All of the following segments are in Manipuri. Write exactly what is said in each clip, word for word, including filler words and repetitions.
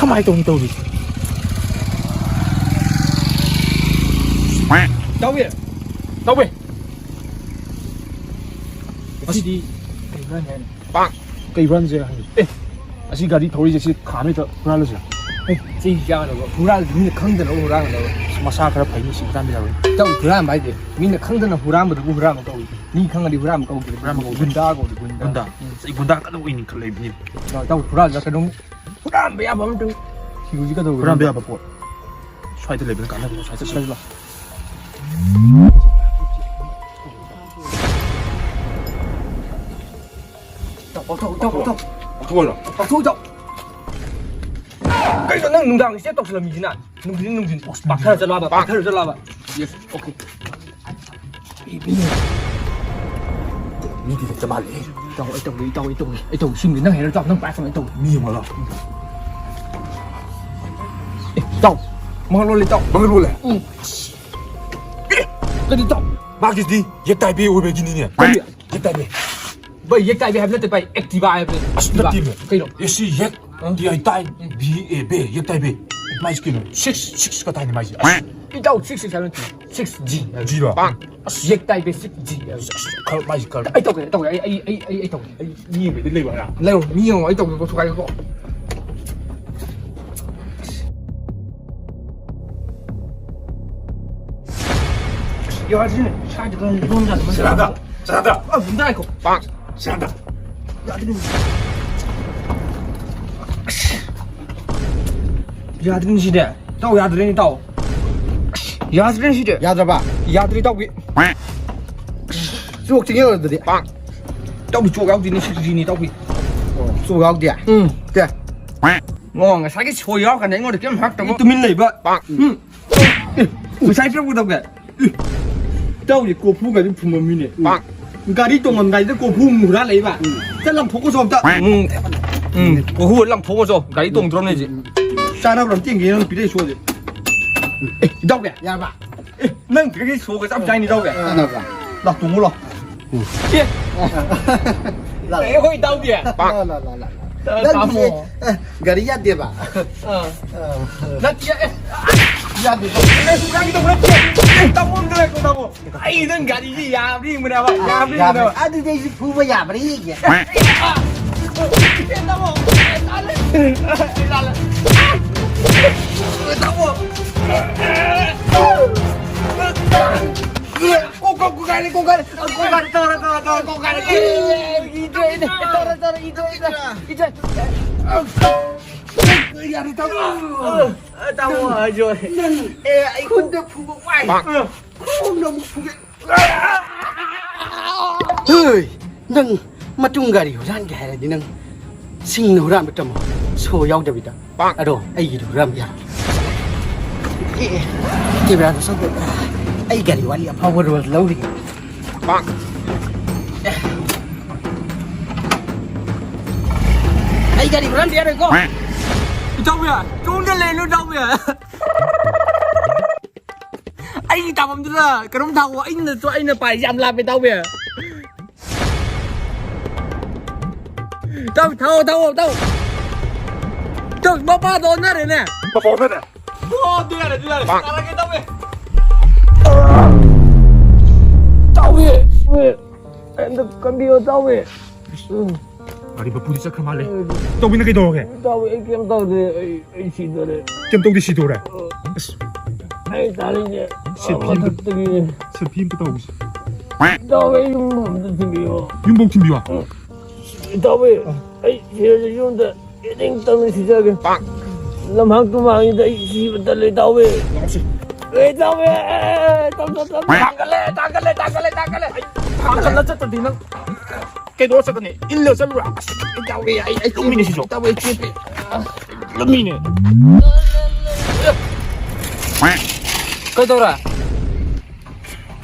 ꯀꯃꯥꯏꯅ ꯇꯧꯅꯤ ꯇꯧꯔꯤꯁꯦ? ꯇꯧꯋꯦ꯫ ꯇꯧꯋꯦ꯫ ꯑꯁꯤꯗꯤ ꯀꯩ ꯍꯨꯔꯥꯟꯒꯦ ꯍꯥꯏꯅꯣ? ꯄꯥꯛ! ꯀꯩ ꯍꯨꯔꯥꯟꯁꯦ ꯍꯥꯏꯅꯣ? ꯑꯦ! ꯑꯁꯤ ꯒꯥꯔꯤ ꯊꯧꯔꯤꯁꯦ ꯁꯤ ꯈꯥꯝꯃꯤꯗ ꯍꯨꯔꯥꯜꯂꯁꯤꯔ? ꯑꯦ! ꯆꯦ ꯌꯥꯅꯕ ꯍꯨꯔꯥꯜꯂꯗꯤ ꯃꯤꯅ ꯈꯪꯗꯅꯕ ꯍꯨꯔꯥꯟꯒꯗꯕ꯫ ꯑꯁ, ꯃꯁꯥ ꯈꯔ ꯐꯩꯅꯤ ꯁꯤ ꯍꯨꯔꯥꯟꯕ ꯌꯥꯔꯣꯏ꯫ ꯏꯇꯥꯎ, ꯍꯨꯔꯥꯟꯕ ꯍꯥꯏꯁꯦ ꯃꯤꯅ ꯈꯪꯗꯅ ꯍꯨꯔꯥꯟꯕꯗꯨꯕꯨ ꯍꯨꯔꯥꯟꯕ ꯀꯧꯏ꯫ ꯃꯤ ꯈꯪꯉꯗꯤ ꯍꯨꯔꯥꯟꯕ ꯀꯧꯗꯦ꯫ ꯍꯨꯔꯥꯟꯕ ꯀꯧꯗꯦ꯫ ꯒꯨꯟꯗꯥ ꯀꯧꯗꯦ, ꯒꯨꯟꯗꯥ꯫ ꯒꯨꯟꯗꯥ꯫ ꯎꯝ꯫ ꯑꯁ, ꯑꯩ ꯒꯨꯟꯗꯥ ꯀꯟꯅ ꯑꯣꯏꯅꯤꯡꯈꯠꯂꯛꯏꯕꯅꯤ꯫ ꯏꯇꯥꯎ, ꯏꯇꯥꯎ, ꯍꯨꯔꯥꯜꯂꯒ ꯀꯩꯅꯣꯝ ꯍꯨꯔꯥꯟꯕ ꯌꯥꯕ ꯑꯃꯇꯪ ꯊꯤꯔꯨꯁꯤ ꯀꯩꯗꯧꯔꯒꯦ? ꯍꯨꯔꯥꯟꯕ ꯌꯥꯕ ꯄꯣꯠ꯫ ꯁ꯭ꯋꯥꯏꯗ ꯂꯩꯕꯅ ꯀꯥꯟꯅꯕꯅꯤ, ꯁ꯭ꯋꯥꯏꯗ ꯆꯠꯁꯤ꯫ ꯆꯠꯂꯣ꯫ ꯇꯧ, ꯇꯧ, ꯇꯧ, ꯇꯧ, ꯇꯧ꯫ ꯂꯧꯊꯣꯛꯑꯣ꯫ ꯂꯧꯊꯣꯛ, ꯇꯧ꯫ ꯀꯩꯅꯣ ꯅꯪ ꯅꯨꯡꯗꯥꯡ ꯁꯦꯞ ꯇꯧꯁꯜꯂꯝꯃꯤꯁꯤꯅ? ꯅꯨꯡꯊꯤꯟ, ꯅꯨꯡꯊꯤꯟ꯫ ꯄꯥꯛꯊꯔ ꯆꯠꯂꯣ ꯍꯥꯏꯕ, ꯄꯥꯛꯊꯔ ꯆꯠꯂꯣ ꯍꯥꯏꯕ꯫ Yes, okay. ꯃꯤꯗꯤ ꯂꯩꯇ ꯃꯥꯜꯂꯦ꯫ ꯏꯇꯥꯎ, ꯑꯩ ꯇꯧꯒꯦ, ꯏꯇꯥꯎ, ꯑꯩ ꯇꯧꯒꯦ, ꯑꯩ ꯇꯧꯒꯦ꯫ ꯁꯤꯃꯗꯤ ꯅꯪ ꯍꯩꯔ ꯆꯥꯎ, ꯅꯪ ꯄꯥꯏꯔꯛꯀꯅꯨ, ꯑꯩ ꯇꯧꯒꯦ꯫ ꯃꯤ ꯑꯃ ꯂꯥꯛ꯫ ꯑꯦ, ꯏꯇꯥꯎ, ꯃꯉꯛ ꯂꯣꯜꯂꯦ, ꯏꯇꯥꯎ꯫ ꯃꯉꯛ ꯂꯣꯜꯂꯦ? ꯎꯝ꯫ ꯑꯦ, ꯀꯔꯤ ꯏꯇꯥꯎ? ꯃꯥꯒꯤꯗꯤ ꯌꯦꯛ ꯇꯥꯏꯕꯤ ꯑꯣꯏꯕꯒꯤꯅꯤꯅꯦ꯫ ꯀꯔꯤ? ꯌꯦꯛ ꯇꯥꯏꯕꯤ꯫ ꯚꯥꯏ, ꯌꯦꯛ ꯇꯥꯏꯕꯤ ꯍꯥꯏꯕ ꯅꯠꯇꯦ, ꯚꯥꯏ, Activa ꯍꯥꯏꯕꯅꯦ꯫ ꯑꯁ, Activa꯫ ꯅꯠꯇꯦꯃꯦ꯫ ꯀꯩꯅꯣ? ꯑꯦ ꯁꯤ ꯌꯦꯛ, ꯑ? ꯇꯤ ꯑꯥꯏ ꯇꯥꯏ, ꯎꯝ꯫ ꯚꯤ ꯑꯦ ꯚꯦ, ꯌꯦꯛ ꯇꯥꯏꯕꯤ꯫ ꯃꯥꯏꯁꯦ ꯀꯩꯅꯣ? ꯁꯤꯛꯁ, ꯁꯤꯛꯁ ꯀ ꯇꯥꯏꯅꯦ ꯃꯥꯏꯁꯦ꯫ ꯑꯁ꯫ ꯏꯇꯥꯎ, ꯁꯤꯛꯁ, ꯁꯤꯛꯁ ꯍꯥꯏꯕ ꯅꯠꯇꯦ꯫ ꯁꯤꯛꯁ ꯖꯤ ꯍꯥꯏꯕ꯫ ꯖꯤꯔꯣ? ꯑꯁ, ꯌꯦꯛ ꯇꯥꯏꯕꯤ ꯁꯤꯛꯁ ꯖꯤ ꯍꯥꯏꯕ꯫ ꯑꯁ, ꯈꯔ ꯃꯥꯏꯁꯦ ꯈꯔ꯫ ꯑꯩ ꯇꯧꯒꯦ, ꯑꯩ ꯇꯧꯒꯦ, ꯑꯩ, ꯑꯩ, ꯑꯩ, ꯑꯩ ꯇꯧꯒꯦ꯫ ꯑꯩ ꯃꯤ ꯑꯃꯗꯤ ꯂꯩꯕ ꯍꯥꯏꯔ? ꯂꯩꯔꯣ, ꯃꯤ ꯌꯦꯡꯉꯣ, ꯑꯩ ꯇꯧꯒꯦꯀꯣ, ꯊꯨꯒꯥꯏꯒꯦꯀꯣ꯫ ꯌꯥꯗ꯭ꯔꯤꯅꯦ, ꯁ꯭ꯋꯥꯏꯗꯒ ꯂꯣꯟ ꯌꯥꯗꯕ ꯁꯤꯔꯥꯗ, ꯁꯤꯔꯥꯗ꯫ ꯑ, ꯒꯨꯟꯗꯥ ꯉꯥꯏꯈꯣ꯫ ꯁꯤꯔꯥꯗ꯫ ꯌꯥꯗ꯭ꯔꯤꯅꯦ꯫ ꯌꯥꯗ꯭ꯔꯤꯅꯦ ꯁꯤꯗꯤ꯫ ꯏꯇꯥꯎ, ꯌꯥꯗ꯭ꯔꯦꯅꯦ, ꯏꯇꯥꯎ꯫ ꯌꯥꯗ꯭ꯔꯦꯅꯦ ꯁꯤꯗꯤ꯫ ꯌꯥꯗ꯭ꯔꯕ? ꯌꯥꯗ꯭ꯔꯦ, ꯏꯇꯥꯎꯕꯤ꯫ ꯆꯣꯛ ꯆꯤꯡ ꯌꯧꯔꯗꯤ꯫ ꯏꯇꯥꯎꯕꯤ, ꯆꯣꯛ ꯌꯥꯎꯗꯦꯅꯦ, ꯁꯤꯛꯁ ꯖꯤꯅꯤ, ꯏꯇꯥꯎꯕꯤ꯫ ꯆꯣꯛ ꯌꯥꯎꯗꯦ? ꯎꯝ꯫ ꯀꯦ? ꯑꯣ, ꯉꯁꯥꯏꯒꯤ ꯁꯣ ꯌꯥꯎꯔꯀꯥꯟꯗ ꯑꯩꯉꯣꯟꯗ ꯀꯩꯝ ꯍꯥꯏꯔꯛꯇꯕ꯫ ꯇꯨꯃꯤꯟ ꯂꯩꯕ꯫ ꯎꯝ꯫ ꯑꯦ, ꯄꯩꯁꯥ ꯄꯤꯔꯛꯄ ꯀꯩꯗꯧꯒꯦ? ꯑꯦ, ꯏꯇꯥꯎꯗꯤ ꯀꯣꯔꯐꯨꯒꯗꯤ ꯐꯨꯝꯃꯝꯃꯤꯅꯦ꯫ ꯄꯥꯛ꯫ ꯒꯥꯔꯤ ꯇꯣꯡꯉꯝꯗꯥꯏꯗ ꯀꯣꯔꯐꯨ ꯑꯃꯨꯛ ꯍꯨꯔꯥꯜꯂꯛꯏꯕ꯫ ꯎꯝ꯫ ꯆꯠ ꯂꯪꯊꯣꯛꯀꯣꯁꯣ ꯑꯝꯇ꯫ ꯎꯝ꯫ ꯎꯝ, ꯀꯣꯔꯐꯨ ꯂꯪꯊꯣꯛꯀꯣꯁꯣ꯫ ꯒꯥꯔꯤ ꯇꯣꯡꯗ꯭ꯔꯣꯝꯅꯦ ꯑꯩꯁꯦ꯫ ꯆꯥꯅꯕ ꯑꯝꯇ ꯌꯦꯡꯒꯦ, ꯅꯪ ꯄꯤꯔꯛꯏ ꯁꯣꯁꯦ꯫ ꯑꯦ, ꯏꯇꯥꯎꯕꯤ꯫ ꯌꯥꯔꯕ? ꯑꯦ, ꯅꯪ ꯄꯤꯔꯛꯏ ꯁꯣꯒ ꯆꯞ ꯆꯥꯏꯅꯤ, ꯏꯇꯥꯎꯕꯤ꯫ ꯆꯥꯅꯕ꯫ ꯂꯥꯛ, ꯇꯣꯡꯉꯨ ꯂꯥꯎ꯫ ꯑꯦ꯫ ꯂꯥ, ꯂꯥ꯫ ꯑꯦ, ꯑꯩꯈꯣꯏ ꯏꯇꯥꯎꯕꯤ꯫ ꯂꯥ, ꯂꯥ, ꯂꯥ, ꯂꯥ꯫ ꯅꯪꯒꯤ, ꯇꯥꯃꯣ꯫ ꯑꯦ, ꯒꯥꯔꯤ ꯌꯥꯗꯦꯕ꯫ ꯑꯥ꯫ ꯑꯥ꯫ ꯅꯠꯇꯦ, ꯑꯦ, ꯌꯥꯗꯦ꯫ ꯑꯦ, ꯅꯪꯒꯤꯗꯣ ꯅꯠꯇꯦ꯫ ꯑꯦ, ꯇꯥꯃꯣ ꯑꯝꯇ ꯂꯩꯈꯣ, ꯇꯥꯃꯣ꯫ ꯑꯩ ꯅꯪ ꯒꯥꯔꯤꯁꯤ ꯌꯥꯕ꯭ꯔꯥ ꯌꯦꯡꯕꯅꯦꯕ, ꯌꯥꯕ꯭ꯔꯥ ꯌꯥꯕ꯭ꯔꯥ? ꯌꯦꯡꯕꯅꯦꯕ꯫ ꯑꯗꯨꯗꯤ ꯑꯩꯁꯨ ꯐꯨꯕ ꯌꯥꯕ꯭ꯔꯥ ꯌꯦꯡꯒꯦ꯫ ꯑꯦ, ꯇꯥꯃꯣ, ꯑꯦ, ꯇꯥꯜꯂꯦ꯫ ꯑꯦ, ꯇꯥꯜꯂꯦ꯫ ꯑꯦ, ꯇꯥꯃꯣ꯫ ꯀꯣꯛ, ꯀꯣꯛ, ꯀꯣꯛ ꯀꯥꯏꯔꯦ, ꯀꯣꯛ ꯀꯥꯏꯔꯦ꯫ ꯀꯣꯛ ꯀꯥꯏꯔꯦ, ꯇꯧꯔꯦ, ꯇꯧꯔꯦ, ꯇꯧꯔꯦ, ꯀꯣꯛ ꯀꯥꯏꯔꯦ꯫ ꯑꯦ, ꯏ ꯊꯣꯛꯑꯦꯅꯦ꯫ ꯇꯧꯔꯦ, ꯇꯧꯔꯦ, ꯏ ꯊꯣꯛꯑꯦꯅꯦ꯫ ꯏ ꯊꯣꯛꯑꯦ꯫ ꯌꯥꯔꯦ, ꯇꯥꯃꯣ꯫ ꯑ, ꯇꯥꯃꯣ, ꯑꯩꯁꯨ꯫ ꯅꯪ ꯑꯦ, ꯑꯩ ꯈꯨꯠꯇ ꯐꯨꯕ ꯋꯥꯏ꯫ ꯈꯣꯡꯗ ꯑꯃꯨꯛ ꯐꯨꯒꯦ꯫ ꯍꯣꯏ, ꯅꯪ ꯃꯇꯨꯡ ꯒꯥꯔꯤ ꯍꯨꯔꯥꯟꯒꯦ ꯍꯥꯏꯔꯗꯤ ꯅꯪ ꯁꯤꯡꯅ ꯍꯨꯔꯥꯟꯕ ꯇꯝꯃꯣ, ꯁꯣ ꯌꯥꯎꯗꯕꯤꯗ꯫ ꯑꯗꯣ ꯑꯩꯒꯤꯗꯤ ꯍꯨꯔꯥꯟꯕ ꯌꯥꯔꯣꯏ꯫ ꯑꯦ, ꯑꯦ, ꯀꯦꯃꯦꯔꯥꯗꯣ ꯁꯠꯇꯣ꯫ ꯑꯩ ꯒꯥꯔꯤ ꯋꯥꯔꯤ ꯑꯐꯥꯎꯕ ꯔꯣꯜ ꯂꯧꯔꯤꯒꯦ꯫ ꯑꯩ ꯒꯥꯔꯤ ꯍꯨꯔꯥꯟꯕ ꯌꯥꯔꯣꯏꯀꯣ꯫ ꯏꯇꯥꯎꯕꯤ, ꯇꯨꯡꯗ ꯂꯩꯅꯨ, ꯏꯇꯥꯎꯕꯤ꯫ ꯑꯩꯒꯤ ꯇꯥꯐꯝꯗꯨꯗ ꯀꯩꯅꯣꯝ ꯊꯥꯎꯑꯣ꯫ ꯑꯩꯅ, ꯑꯩꯅ ꯄꯥꯏꯁꯦ ꯌꯥꯝ ꯂꯥꯞꯄꯦ, ꯏꯇꯥꯎꯕꯤ꯫ ꯏꯇꯥꯎ, ꯊꯥꯎꯑꯣ, ꯊꯥꯎꯑꯣ, ꯏꯇꯥꯎ꯫ ꯏꯇꯥꯎ, ꯃꯄꯥꯗꯣ ꯑꯣꯟꯅꯔꯦꯅꯦ꯫ ꯃꯄꯥ ꯑꯣꯟꯅꯔꯦ? ꯑꯣ, ꯑꯗꯨ ꯌꯥꯔꯦ, ꯑꯗꯨ ꯌꯥꯔꯦ꯫ ꯇꯥꯔꯒꯦ, ꯏꯇꯥꯎꯕꯤ꯫ ꯏꯇꯥꯎꯕꯤ, ꯑꯝꯇ ꯀꯟꯕꯤꯌꯣ, ꯏꯇꯥꯎꯕꯤ꯫ ꯎꯝ꯫ ꯒꯥꯔꯤ ꯃꯄꯨꯗꯤ ꯆꯠꯈ꯭ꯔ ꯃꯥꯜꯂꯦ꯫ ꯇꯧꯕꯤꯅ ꯀꯩꯗꯧꯔꯒꯦ? ꯇꯧꯋꯦ, ꯑꯩ ꯀꯩꯝ ꯇꯧꯗꯦ꯫ ꯑꯩ, ꯑꯩ ꯁꯤꯗꯣꯔꯦ꯫ ꯀꯩꯝ ꯇꯧꯗꯦ, ꯁꯤꯗꯣꯔꯦ? ꯑ꯫ ꯑꯁ꯫ ꯑꯩ ꯇꯥꯅꯤꯡꯗꯦ꯫ ꯁꯦꯜꯐꯤ ꯑꯝꯇ, ꯃꯊꯛꯇꯒꯤ꯫ ꯁꯦꯜꯐꯤ ꯑꯝꯇ ꯇꯧꯁꯤ꯫ ꯇꯧꯋꯦ, ꯌꯨꯝ ꯑꯝꯇ ꯊꯤꯟꯕꯤꯌꯣ꯫ ꯌꯨꯝꯕꯧ ꯊꯤꯟꯕꯤꯌꯣ? ꯎꯝ꯫ ꯇꯧꯋꯦ꯫ ꯑ꯫ ꯑꯩ ꯁꯤꯔꯁꯨ ꯌꯨꯝꯗ ꯏꯅꯤꯡ ꯇꯝꯅ ꯁꯤꯖꯒꯦ꯫ ꯂꯝꯍꯥꯡ ꯇꯨꯝꯍꯥꯡꯁꯤꯗ ꯑꯩ ꯁꯤꯕ ꯇꯜꯂꯦ, ꯇꯧꯋꯦ꯫ ꯂꯥꯛꯁꯤ꯫ ꯑꯦ, ꯇꯧꯋꯦ꯫ ꯑꯦ, ꯇꯧ, ꯇꯧ, ꯇꯧ꯫ ꯊꯥꯡꯒꯠꯂꯦ, ꯊꯥꯡꯒꯠꯂꯦ, ꯊꯥꯡꯒꯠꯂꯦ, ꯊꯥꯡꯒꯠꯂꯦ꯫ ꯑꯩ ꯊꯥꯡꯒꯠꯂ ꯆꯠꯇ꯭ꯔꯗꯤ ꯅꯪ꯫ ꯀꯩꯗꯧꯔ ꯆꯠꯀꯅꯤ? ꯏꯜꯂ ꯆꯠꯂꯨꯔꯥ? ꯑꯁ, ꯌꯥꯎꯔꯦ, ꯑꯩ, ꯑꯩ ꯂꯨꯝꯃꯤꯅꯦ ꯁꯤꯁꯨ꯫ ꯇꯧꯋꯦ, ꯆꯦꯞꯄꯦ꯫ ꯂꯨꯝꯃꯤꯅꯦ꯫ ꯀꯩꯗꯧꯔꯦ?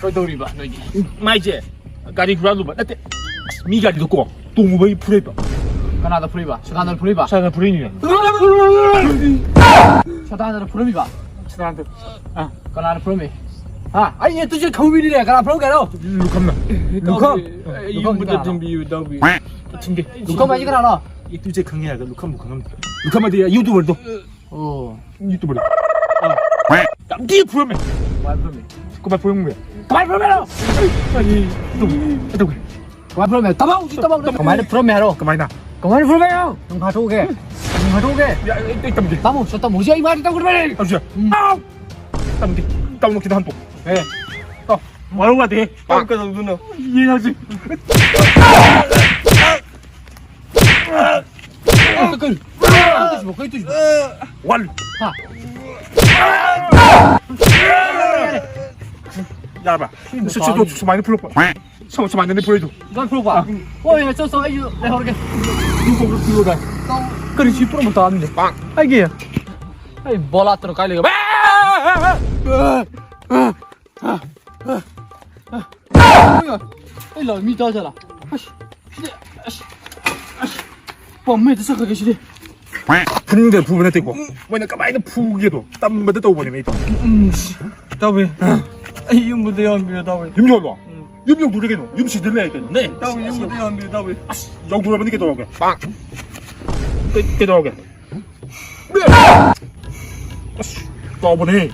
ꯀꯩꯗꯧꯔꯤꯕ ꯅꯣꯏꯗꯤ? ꯃꯥꯏꯁꯦ ꯒꯥꯔꯤ ꯍꯨꯔꯥꯜꯂꯨꯕ ꯅꯠꯇꯦ꯫ ꯑꯁ, ꯃꯤ ꯒꯥꯔꯤꯗꯣ ꯀꯣ ꯇꯣꯡꯉꯨꯕꯩ ꯐꯨꯔꯛꯏꯕ꯫ ꯀꯅꯥꯗ ꯐꯨꯔꯛꯏꯕ? ꯁꯗꯥꯅꯟꯗ ꯐꯨꯔꯛꯏꯕ? ꯁꯗꯥꯅꯟꯗ ꯐꯨꯔꯛꯏꯅꯦ꯫ ꯁꯗꯥꯅꯟꯗ ꯐꯨꯔꯝꯃꯤꯕ? ꯁꯗꯥꯅꯟꯗ꯫ ꯑꯥ꯫ ꯀꯅꯥꯅ ꯐꯨꯔꯝꯃꯤ? ꯍꯥ? ꯑꯩ ꯑꯦ ꯇꯨ ꯖꯦꯠ ꯈꯪꯕꯤꯅꯤꯅꯦ꯫ ꯀꯅꯥ ꯐꯨꯔꯝꯒꯦ ꯍꯥꯏꯔꯣ? ꯂꯨꯈꯝꯅ꯫ ꯂꯨꯈꯝ? ꯑꯩ ꯌꯨꯝꯗ ꯊꯤꯟꯕꯤꯌꯨ, ꯏꯇꯥꯎꯕꯤ꯫ ꯊꯤꯟꯒꯦ꯫ ꯂꯨꯈꯝ ꯍꯥꯏꯁꯦ ꯀꯅꯥꯅꯣ? ꯑꯦ ꯇꯨ ꯖꯦꯠ ꯈꯪꯉꯦ ꯍꯥꯏꯔꯒ ꯂꯨꯈꯝꯕꯨ ꯈꯪꯉꯝꯗ꯭ꯔꯦ꯫ ꯂꯨꯈꯝ ꯍꯥꯏꯗꯤ YouTuberꯗꯣ꯫ ꯑꯣ꯫ YouTuberꯗꯣ꯫ ꯑꯥ꯫ ꯌꯥꯝ ꯊꯤ ꯐꯨꯔꯝꯃꯦ꯫ ꯀꯃꯥꯏꯅ ꯐꯨꯔꯝꯃꯤ? ꯀꯃꯥꯏ ꯐꯨꯔꯝꯃꯤ? ꯀꯃꯥꯏ ꯐꯨꯔꯝꯃꯤꯅꯣ? ꯑꯩ ꯑꯗꯨꯝ, ꯑꯗꯨꯝ꯫ ꯀꯃꯥꯏ ꯐꯨꯔꯝꯃꯦ? ꯇꯝꯃꯣ, ꯍꯧꯖꯤꯛ ꯇꯝꯃꯣ꯫ ꯀꯃꯥꯏꯅ ꯐꯨꯔꯝꯃꯦ ꯍꯥꯏꯔꯣ? ꯀꯃꯥꯏꯅ? ꯀꯃꯥꯏꯅ ꯐꯨꯔꯝꯃꯦ ꯍꯥꯏꯔꯣ? ꯅꯪ ꯍꯥꯠꯇꯣꯛꯑꯒꯦ꯫ ꯅꯪ ꯍꯥꯠꯇꯣꯛꯑꯒꯦ꯫ ꯌꯥ, ꯑꯩ, ꯑꯩ ꯇꯝꯒꯦ꯫ ꯇꯝꯃꯣ, ꯁꯠ ꯇꯝꯃꯣ꯫ ꯍꯧꯖꯤꯛ ꯑꯩ ꯃꯥꯗꯤ ꯇꯧꯒꯗꯕꯅꯦ꯫ ꯍꯧꯖꯤꯛ꯫ ꯎꯝ꯫ ꯑꯥꯎ! ꯇꯝꯒꯦ꯫ ꯇꯝꯃꯣ, ꯈꯤꯇꯪ ꯍꯟꯇꯣꯛ꯫ ꯑꯦ꯫ ꯇꯥꯎ, ꯋꯥꯔꯧ ꯌꯥꯗꯦ꯫ ꯇꯥꯎ, ꯀꯩꯗꯧꯗꯣꯏꯅꯣ? ꯌꯦꯡꯉꯁꯤ꯫ ꯀꯩꯅꯣ? ꯀꯩ ꯇꯧꯔꯤꯁꯤꯕꯣ? ꯀꯩ ꯇꯧꯔꯤꯁꯤꯕꯣ? ꯋꯥꯠꯂꯤ꯫ ꯍꯥ? ꯌꯥꯔꯕ? ꯁꯤ, ꯁꯤ, ꯁꯤ, ꯁꯨꯃꯥꯏꯅ ꯐꯨꯔꯛꯄ꯫ ꯁꯨ-, ꯁꯨꯃꯥꯏꯅꯅꯦ ꯐꯨꯔꯛꯏꯗꯣ꯫ ꯁꯨꯃꯥꯏꯅ ꯐꯨꯔꯛꯄ? ꯍꯣꯏ, ꯆꯣ, ꯆꯣ, ꯑꯩꯁꯨ ꯂꯩꯍꯧꯔꯒꯦ꯫ ꯀꯔꯤ ꯁꯤ ꯄꯨꯔꯛꯄ ꯇꯥꯕꯅꯤꯅꯦ? ꯑꯩꯒꯤ, ꯑꯩ ꯕꯣꯂꯥꯠꯇꯅ ꯀꯥꯏ ꯂꯩꯒꯦ? ꯑꯩ ꯂꯥꯎ ꯃꯤ ꯇꯥꯖꯥꯠꯂ? ꯑꯁ, ꯁꯤꯗꯤ, ꯑꯁ, ꯑꯁ, ꯄꯝ ꯍꯦꯛꯇ ꯆꯠꯈ꯭ꯔꯒꯦ ꯁꯤꯗꯤ꯫ ꯐꯨꯅꯤꯡꯗꯅ ꯐꯨꯕ ꯅꯠꯇꯦꯀꯣ꯫ ꯃꯣꯏꯅ ꯀꯃꯥꯏꯅ ꯐꯨꯒꯦꯗꯣ ꯇꯝꯕꯗ ꯇꯧꯕꯅꯦ ꯑꯩ ꯇꯧ꯫ ꯎꯝ, ꯇꯧꯋꯦ꯫ ꯑꯩ ꯌꯨꯝꯕꯨꯗ ꯌꯣꯟꯕꯤꯔꯣ ꯇꯧꯋꯦ꯫ ꯌꯨꯝ ꯌꯣꯜꯂꯣ? ꯎꯝ꯫ ꯌꯨꯝ ꯌꯧꯗꯣꯔꯦ ꯀꯩꯅꯣ? ꯌꯨꯝ ꯁꯤꯗ ꯂꯩ ꯀꯩꯅꯣ? ꯅꯦ꯫ ꯇꯧꯋꯦ, ꯌꯨꯝꯕꯨꯗ ꯌꯣꯟꯕꯤꯔꯣ ꯇꯧꯋꯦ꯫ ꯑꯁ, ꯌꯧꯗꯣꯔꯕꯅꯤ ꯀꯩꯗꯧꯔꯒꯦ? ꯀꯩ-, ꯀꯩꯗꯧꯔꯒꯦ? ꯑꯁ, ꯆꯥꯎꯕꯅꯦ꯫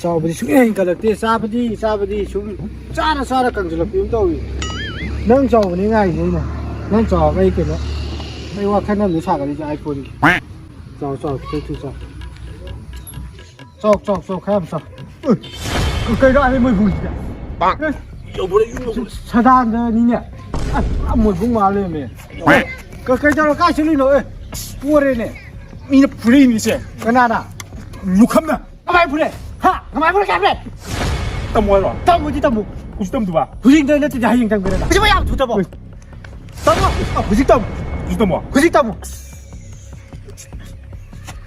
ꯆꯥꯎꯕꯗꯤ ꯁꯨꯡꯍꯦꯟ ꯍꯦꯟꯀꯠꯂꯛꯇꯦ꯫ ꯆꯥꯕꯗꯤ, ꯆꯥꯕꯗꯤ ꯁꯨꯝ ꯆꯥꯔ ꯆꯥꯔ ꯀꯪꯁꯤꯜꯂꯛꯄꯤ ꯑꯃ ꯇꯧꯏ꯫ ꯅꯪ ꯆꯥꯎꯕꯅꯤ ꯉꯥꯏꯁꯦ ꯑꯩꯅ꯫ ꯅꯪ ꯆꯥꯎꯔꯒ ꯑꯩ ꯀꯩꯅꯣ, ꯑꯩ ꯋꯥꯈꯜ ꯑꯃꯗ ꯁꯥꯒꯠꯂꯤꯁꯦ iPhoneꯒꯤ꯫ ꯆꯥꯎ, ꯆꯥꯎ, ꯈꯤꯇꯪ ꯊꯨ ꯆꯥꯎ꯫ ꯆꯥꯎ, ꯆꯥꯎ, ꯆꯥꯎ, ꯈꯔ ꯌꯥꯝ ꯆꯥꯎ꯫ ꯎꯏ, ꯀꯩꯅꯣ ꯑꯥꯗ ꯃꯣꯏꯕꯨꯡꯁꯤꯗ? ꯑꯦ, ꯁꯗꯥꯟꯗꯅꯤꯅꯦ꯫ ꯑꯁ, ꯄꯨꯔꯥ ꯃꯣꯏꯕꯨꯡ ꯃꯥꯜ ꯂꯩꯔꯝꯃꯦ꯫ ꯀ-, ꯀꯩꯗꯧꯔ ꯀꯥꯏ ꯆꯠꯂꯨꯏꯅꯣ? ꯑꯦ, ꯄꯣꯔꯦꯅꯦ꯫ ꯃꯤꯅ ꯐꯨꯔꯛꯏꯅꯤꯁꯦ꯫ ꯀꯅꯥꯅ? ꯂꯨꯈꯝꯅ꯫ ꯀꯃꯥꯏ ꯐꯨꯔꯦ? ꯍꯥ? ꯀꯃꯥꯏ ꯐꯨꯔꯦ? ꯀꯃꯥꯏ ꯐꯨꯔꯦ? ꯇꯝꯃꯣ ꯍꯥꯏꯔꯣ? ꯇꯝꯃꯣꯗꯤ ꯇꯝꯃꯨ꯫ ꯍꯧꯖꯤꯛ ꯇꯝꯗꯨꯕ? ꯍꯧꯖꯤꯛ ꯅꯠꯇ꯭ꯔꯗꯤ ꯍꯌꯦꯡ ꯇꯝꯒꯦꯔ ꯅꯪ? ꯍꯧꯖꯤꯛ ꯃꯌꯥꯝ ꯊꯨ ꯇꯝꯃꯣ꯫ ꯍꯣꯏ꯫ ꯇꯝꯃꯣ꯫ ꯑ, ꯍꯧꯖꯤꯛ ꯇꯝꯃꯣ꯫ ꯍꯧꯖꯤꯛ ꯇꯝꯃꯣ? ꯍꯧꯖꯤꯛ ꯇꯝꯃꯣ꯫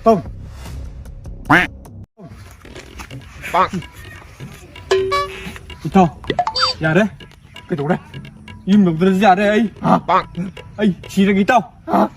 ꯇꯝꯃꯣ꯫ ꯏꯇꯥꯎ, ꯌꯥꯔꯦ꯫ ꯀꯩꯗꯧꯔꯦ? ꯌꯨꯝ ꯌꯧꯗ꯭ꯔꯁꯨ ꯌꯥꯔꯦ ꯑꯩ꯫ ꯍꯥ? ꯑꯩ ꯁꯤꯔꯒꯦ ꯏꯇꯥꯎ꯫ ꯍꯥ?